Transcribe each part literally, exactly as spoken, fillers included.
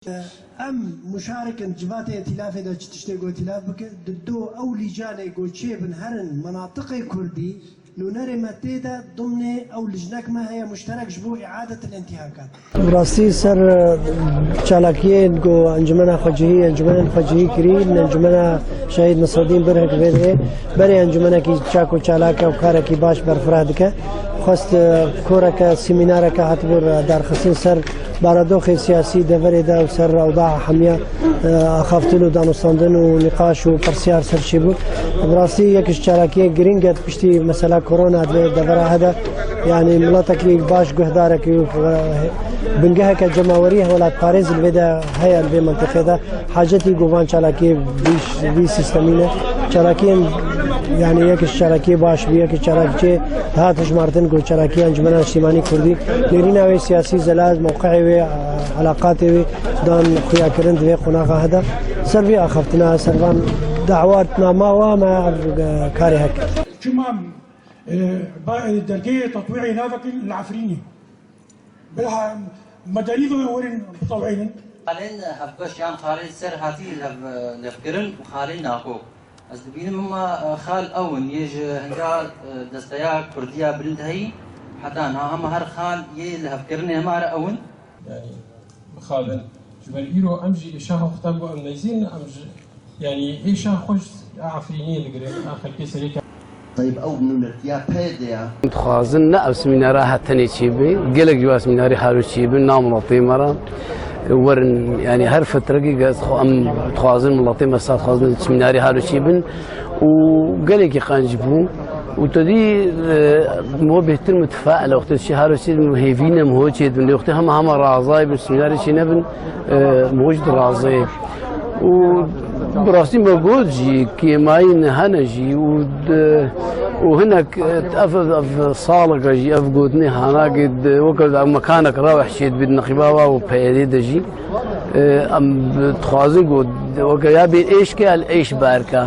Em muşarikin civatê îtîlafê de çi tiştê ku îtîlaf bike, di do ew lîcanê ku çêbin herin menatiqê kurdî, nûnerê me tê de dimnê ew lijnek me heye muşterek ji bo îadetil întihakat. Rastî ser, e, çalakiyên ku Encumena Xwecihî, Encumena Xwecihî kirî, Encumena Şehîd Nasreddîn Birhik vê derê berê encûmenekî çak û çalak e û karekî baş berfireh dike. Xwest, e, koreke, semînareke hatibû darxistin ser baradoxê siyasî deverê de û ser ewda hemiya, e, axaftin û danûstandin û nîqaş û pirsiyar ser çêbû. Bi rastî yek ji çalakiyên girîng e piştî mesela korona di devera he de, yanî miletekî baş guhdarekî û, e, bingeheke cemawerî welatparêz li vê de heye li vê mentiqê de. Hacetî ku van çalakiyê vî, vî sîstemî ne. Çalakiyên, yanî yek ji çalakiyê baş bû, yek ji çalakiyê hat hijmartin ku çalakiya Encumena Niştîmanî Kurdî. Nêrîna wê siyasî zelal, mewqeyê wê, elaqatê wê dan xuyakirin di vê qonaxa he de. Ser vî axaftina, ser van dawatnama wa me ev, e, karê heke. Çima, e, ba, e, dergehê tetwî'ê navekin li Efrînê? Bila medenî ve werin bitewînin. Xalên hevbeş yan xalên ser hatî lev-, levkirin û xalên nako. Ez dibînim hema, e, xal ew in, yê ji hinga, e, desteya Kurdiya bilind heyî heta niha hema her xal yê lihevkirinê hema re ew in. Yanî mixabin. Ji ber îro em jî êşa xwe xwe bo em neyzîn, em ji, yanî êşa xwe ji Efrînê digirin, a xelkê serê Teyb ew nûnertiya peyde ya. Em dixwazin ne ev semînara he tenê çêbe, gelek ji wa semînarê halo çêbin, nav miletê me re werin, yanî her fitrekê ge-, em dixwazin miletê me sa dixwazin semînarê halo çêbin û gelekî qenc bû û te dî, e, mo bêhtir mutefeil e, wextê çi halo çêbin hêvî ne, miho çêdibin, lê wextê hema hema razayê bin semînarê çênebin, e, miho jî dirazê. Û bi rastî me got jî, kêmayî ne hene jî û di, û hinek, ev, ev saleke jî, ev gotinê hanakê di, weke ev mekanek raweh çêdibî di neqîba wa û P Y D'ê de jî, e, em dixwazin got, weke ya bê êşke, el êş berke.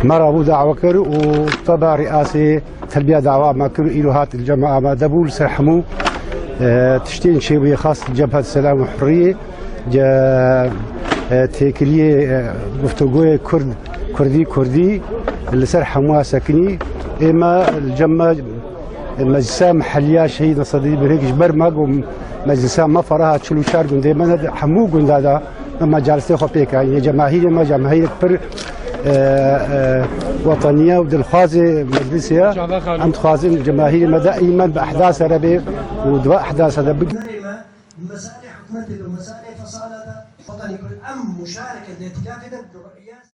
Me rabû dawe kir û teba rîasê Telbiya dawa me kir û îro hat li cem me amade bû li ser hemû, e, tiştên çêbûyê xas li Cebhet Selam û Hurriyê, ce, e, têkiliyê, e, guftûgoyê Kurd, Kurdî, Kurdî li ser hemûya sekinî. Ê me li cem me, e, meclisa meheliya Şehîd Nasreddîn Birhik ji ber me got meclisa me feraha çil û çar gundê me ne di hemû gunda de Me mecalistê xwe pêk e. Yê cemahîrê me, cemahîrek pir, e, e, wetenî ye û dilxwazê meclisê ye. Em dixwazin cemahîrê me daîmen bi ehdasa re bê û di va ehdasa de bigire. Meselê hikûmetê de, meselê fesala de, wetenî Kurd, em muşareke li îtîlafê de bi ruhiyet.